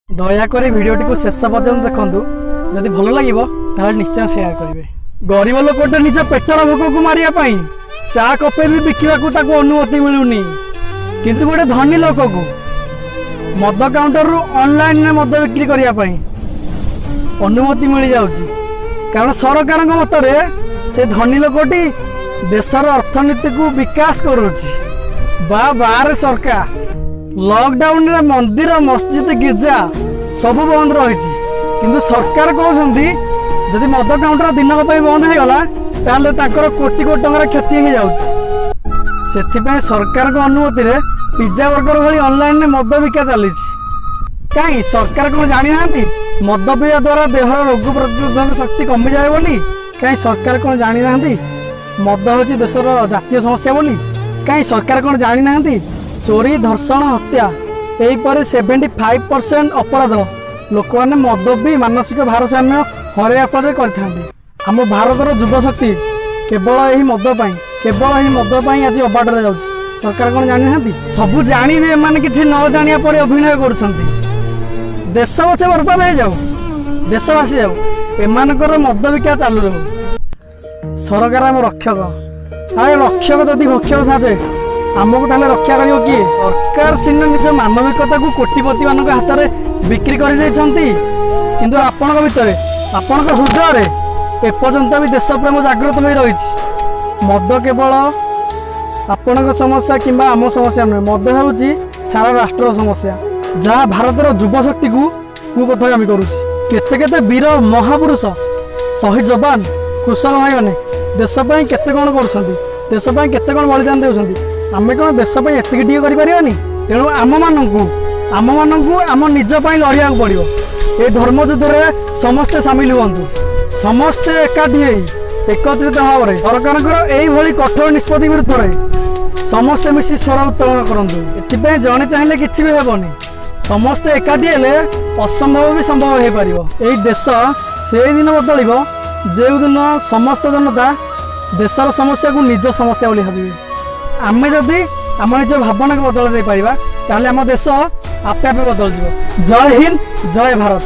ଦୟାକରି ଭିଡ଼ିଓଟିକୁ ଶେଷ ପର୍ଯ୍ୟନ୍ତ ଦେଖନ୍ତୁ। ଯଦି ଭଲ ଲାଗିବ, ତାହେଲେ ନିଶ୍ଚୟ ସେୟାର କରିବେ। ଗରିବ ଲୋକଟେ ନିଜ ପେଟର ଭୋକକୁ ମାରିବା ପାଇଁ ଚା କପେ ବି ବିକିବାକୁ ତାକୁ ଅନୁମତି ମିଳୁନି, କିନ୍ତୁ ଗୋଟେ ଧନୀ ଲୋକକୁ ମଦ କାଉଣ୍ଟରରୁ ଅନଲାଇନରେ ମଦ ବିକ୍ରି କରିବା ପାଇଁ ଅନୁମତି ମିଳିଯାଉଛି, କାରଣ ସରକାରଙ୍କ ମତରେ ସେ ଧନୀ ଲୋକଟି ଦେଶର ଅର୍ଥନୀତିକୁ ବିକାଶ କରୁଛି। ବା ବାରେ ସରକାର! ଲକଡାଉନରେ ମନ୍ଦିର, ମସଜିଦ, ଗିର୍ଜା ସବୁ ବନ୍ଦ ରହିଛି, କିନ୍ତୁ ସରକାର କହୁଛନ୍ତି ଯଦି ମଦ କାଉଣ୍ଟର ଦିନକ ପାଇଁ ବନ୍ଦ ହେଇଗଲା, ତାହେଲେ ତାଙ୍କର କୋଟି କୋଟି ଟଙ୍କାର କ୍ଷତି ହେଇଯାଉଛି। ସେଥିପାଇଁ ସରକାରଙ୍କ ଅନୁମତିରେ ପିଜା ବର୍ଗର ଭଳି ଅନଲାଇନରେ ମଦ ବିକା ଚାଲିଛି। କାହିଁ, ସରକାର କ'ଣ ଜାଣିନାହାନ୍ତି ମଦ ପିଇବା ଦ୍ୱାରା ଦେହର ରୋଗ ପ୍ରତିରୋଧକ ଶକ୍ତି କମିଯାଏ ବୋଲି? କାହିଁ, ସରକାର କ'ଣ ଜାଣିନାହାନ୍ତି ମଦ ହେଉଛି ଦେଶର ଜାତୀୟ ସମସ୍ୟା ବୋଲି? କାହିଁ, ସରକାର କ'ଣ ଜାଣିନାହାନ୍ତି ଚୋରି, ଧର୍ଷଣ, ହତ୍ୟା ଏହିପରି 75% ଅପରାଧ ଲୋକମାନେ ମଦ ପିଇ ମାନସିକ ଭାରସାମ୍ୟ ହରାଇବା ଫଳରେ କରିଥାନ୍ତି? ଆମ ଭାରତର ଯୁବଶକ୍ତି କେବଳ ଏହି ମଦ ପାଇଁ, କେବଳ ଏହି ମଦ ପାଇଁ ଆଜି ଅବାଟରେ ଯାଉଛି। ସରକାର କ'ଣ ଜାଣିନାହାନ୍ତି? ସବୁ ଜାଣିବେ ଏମାନେ କିଛି ନ ଜାଣିବା ପରି ଅଭିନୟ କରୁଛନ୍ତି। ଦେଶ ପଛେ ବର୍ବାଦ ହେଇଯାଉ, ଦେଶ ଭାସି ଯାଉ, ଏମାନଙ୍କର ମଦ ବିକା ଚାଲୁ ରହୁ। ସରକାର ଆମ ରକ୍ଷକ। ଆରେ, ରକ୍ଷକ ଯଦି ଭକ୍ଷକ ସାଜେ, ଆମକୁ ତାହେଲେ ରକ୍ଷା କରିବ କିଏ? ସରକାର ସିନା ନିଜ ମାନବିକତାକୁ କୋଟିପତି ମାନଙ୍କ ହାତରେ ବିକ୍ରି କରିଦେଇଛନ୍ତି, କିନ୍ତୁ ଆପଣଙ୍କ ଭିତରେ, ଆପଣଙ୍କ ହୃଦୟରେ ଏପର୍ଯ୍ୟନ୍ତ ବି ଦେଶପ୍ରେମ ଜାଗ୍ରତ ହୋଇ ରହିଛି। ମଦ କେବଳ ଆପଣଙ୍କ ସମସ୍ୟା କିମ୍ବା ଆମ ସମସ୍ୟା ନୁହେଁ, ମଦ ହେଉଛି ସାରା ରାଷ୍ଟ୍ରର ସମସ୍ୟା, ଯାହା ଭାରତର ଯୁବଶକ୍ତିକୁ କୁପଥଗାମୀ କରୁଛି। କେତେ କେତେ ବୀର ମହାପୁରୁଷ, ଶହୀଦ ଯବାନ, କୃଷକ ଭାଇମାନେ ଦେଶ ପାଇଁ କେତେ କ'ଣ କରୁଛନ୍ତି, ଦେଶ ପାଇଁ କେତେ କ'ଣ ବଳିଦାନ ଦେଉଛନ୍ତି। ଆମେ କ'ଣ ଦେଶ ପାଇଁ ଏତିକି ଟିକେ କରିପାରିବାନି? ତେଣୁ ଆମମାନଙ୍କୁ ଆମ ନିଜ ପାଇଁ ଲଢ଼ିବାକୁ ପଡ଼ିବ। ଏ ଧର୍ମଯୁଦ୍ଧରେ ସମସ୍ତେ ସାମିଲ ହୁଅନ୍ତୁ। ସମସ୍ତେ ଏକାଠି ହେଇ ଏକତ୍ରିତ ଭାବରେ ସରକାରଙ୍କର ଏଇଭଳି କଠୋର ନିଷ୍ପତ୍ତି ବିରୁଦ୍ଧରେ ସମସ୍ତେ ମିଶି ସ୍ୱର ଉତ୍ତୋଳନ କରନ୍ତୁ। ଏଥିପାଇଁ ଜଣେ ଚାହିଁଲେ କିଛି ବି ହେବନି, ସମସ୍ତେ ଏକାଠି ହେଲେ ଅସମ୍ଭବ ବି ସମ୍ଭବ ହେଇପାରିବ। ଏଇ ଦେଶ ସେଇଦିନ ବଦଳିବ, ଯେଉଁଦିନ ସମସ୍ତ ଜନତା ଦେଶର ସମସ୍ୟାକୁ ନିଜ ସମସ୍ୟା ବୋଲି ଭାବିବେ। ଆମେ ଯଦି ଆମ ନିଜ ଭାବନାକୁ ବଦଳାଇ ଦେଇପାରିବା, ତାହେଲେ ଆମ ଦେଶ ଆପେ ଆପେ ବଦଳିଯିବ। ଜୟ ହିନ୍ଦ, ଜୟ ଭାରତ।